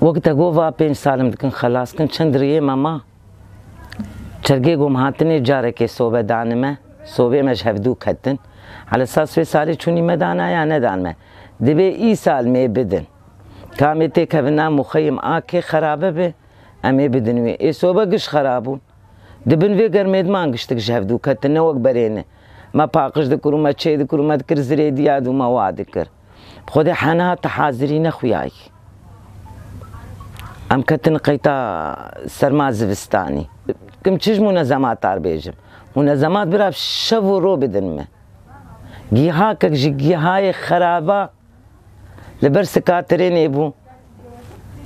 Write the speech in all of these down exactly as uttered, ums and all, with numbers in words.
Wek te got, va pênc sal em dikin xelas kin, çend riyê me ma. Çergê gom hatinê carekê sobe danime, sobê me ji hevdû ketin. Hela sas vê salê çûnî me dana ya nedan me. Dibê îsal mê bidin. Ka mê têkevin na muxeyim a kê xerabe be, em ê bidin wê. Ê sobe giş xerab bûn. Di bin vê germê de man giştik ji hevdû ketin, ne wek berê ne. Me paqij dikir û me çê dikir û me dikir zirê diyad û me wa dikir. Xwedê hena te hazirî nexuyayî. Em ketin qeyta serma zivistanî. Kim çi ji munezemat ar bêjim? Munezemat bira şev û ro bidin me. Gîhakek ji gîhayê xeraba li ber sika tirênê bû.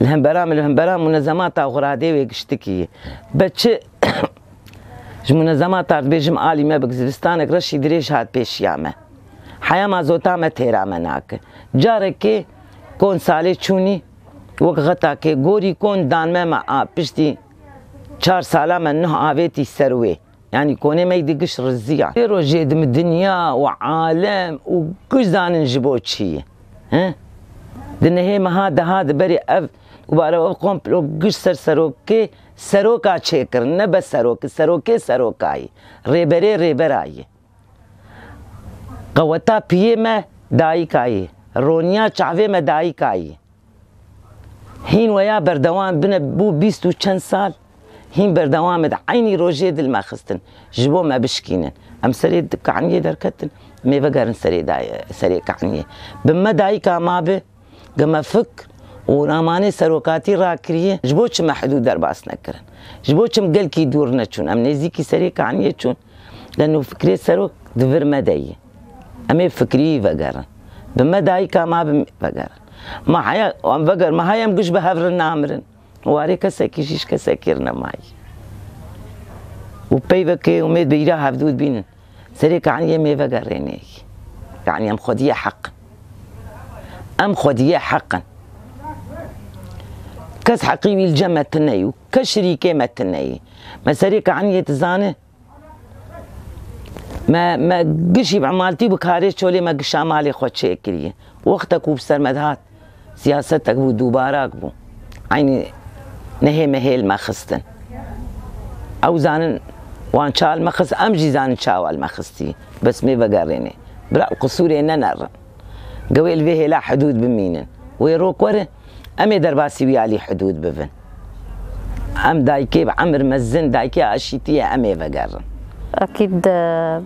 Li hembera min, li hembera munezemata xuradê wê giştikî. Be çi ji munezemata dibêjim alî me bi zivistanek reşî dirêj hat pêşiya me. Heya mazota me têra me nake. Carekê kon salê çûnî wek xetakê gorî kon dan me me a piştî çar sala me nuh avêtî ser wê. Yanî konê me yî di giş riziyan. Vê rojê di min dinya û alem û giş zanin ji bo çi ye. He? Di nehê meha deha di berê ev û bare ev komplo giş ser serokê, seroka çêkirin, ne be serokê, serokê serokayî. Rêberê rêberayî. Qeweta piyê me dayikayî. Roniya çavê me dayikayî. Hîn weya berdewam bine bû bîst û çend sal, hîn berdewam e, di eynî rojê dil me xistin, ji bo me bişkînin. Em serê di kaniyê derketin, em ê vegerin serê dayê, serê kaniyê. Bi me dayika ma bi, ge me fikr û ramanê serokatî rakiriye, ji bo çi me hidûd derbas nekirin? Ji bo çi em gelkî dûr neçûn? Em nêzîkî serê kaniyê çûn. Leno fikrê serok di vir me de ye. Em ê fikrî vegerin. Bi me dayika ma bi vegerin. Ma heya, em veger, ma heya em giş bi hev re namirin. Warê kesekî jî ji kesekî re nemayî. Û peyvekê umêd bi îra hevdû dibînin. Serê kaniyê em ê vegerênê. Yanî em xwediyê heq in. Em xwediyê heq in. Kes heqî wî li cem me tune yî û kes şirîkê me tune yî. Me serê kaniyê dizane. Me, me gişî bi emaltî bi karê çolê me gişa malê xwe çêkiriye. Wextek û bi ser me dihat, siyasetek bû, dûbarak bû. Eynî nehê mehê li me xistin. Ew zanin wan çawa li me xist, em jî zanin çawa li me xistî. Bes mê vegerênê. Bira qisûrê nenerin. Gewê li vê hêla hidûd bimînin. Wê rok were, em ê derbasî wî alî hidûd bibin. Em dayikê bi emir mezin, dayikê aşîtî ye, em ê vegerin. أكيد، آه،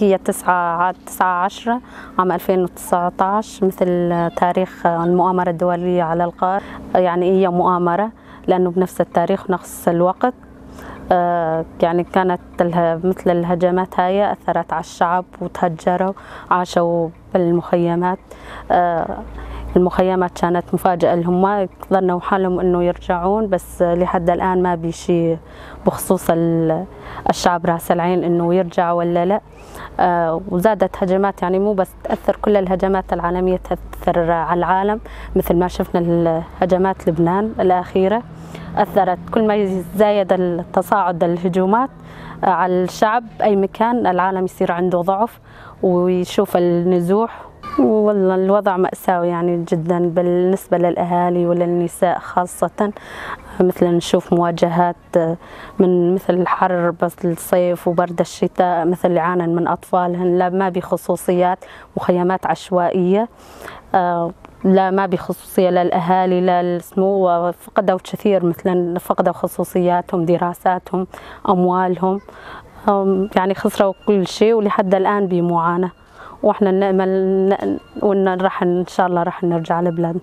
هي تسعة، تسعة عشرة عام ألفين وتسعتاش، مثل تاريخ المؤامرة الدولية على القائد، يعني هي مؤامرة، لأنه بنفس التاريخ ونفس الوقت، آه، يعني كانت اله-، مثل الهجمات هاي أثرت على الشعب وتهجروا، عاشوا بالمخيمات. آه، المخيمات كانت مفاجأة لهم، ما ظنوا حالهم إنه يرجعون، بس لحد الآن ما بي شي بخصوص ال-، الشعب راس العين إنه يرجع ولا لا. آه، وزادت هجمات، يعني مو بس تأثر، كل الهجمات العالمية تأثر على العالم، مثل ما شفنا الهجمات لبنان الأخيرة أثرت. كل ما يزايد التصاعد الهجومات، آه، على الشعب بأي مكان، العالم يصير عنده ضعف ويشوف النزوح. والله الوضع مأساوي يعني جدًا بالنسبة للأهالي وللنساء خاصة، مثل نشوف مواجهات من مثل حر بس الصيف وبرد الشتاء، مثل يعانن من أطفالهن، لا ما بخصوصيات، مخيمات عشوائية، آه، لا ما بخصوصية للأهالي، لا السمو، وفقدوا كثير، مثلًا فقدوا خصوصياتهم، دراساتهم، أموالهم، آم، يعني خسروا كل شيء، ولحد الآن بمعاناة. وإحنا نأمل ن-، وإن راح، إن شاء الله راح نرجع لبلادنا.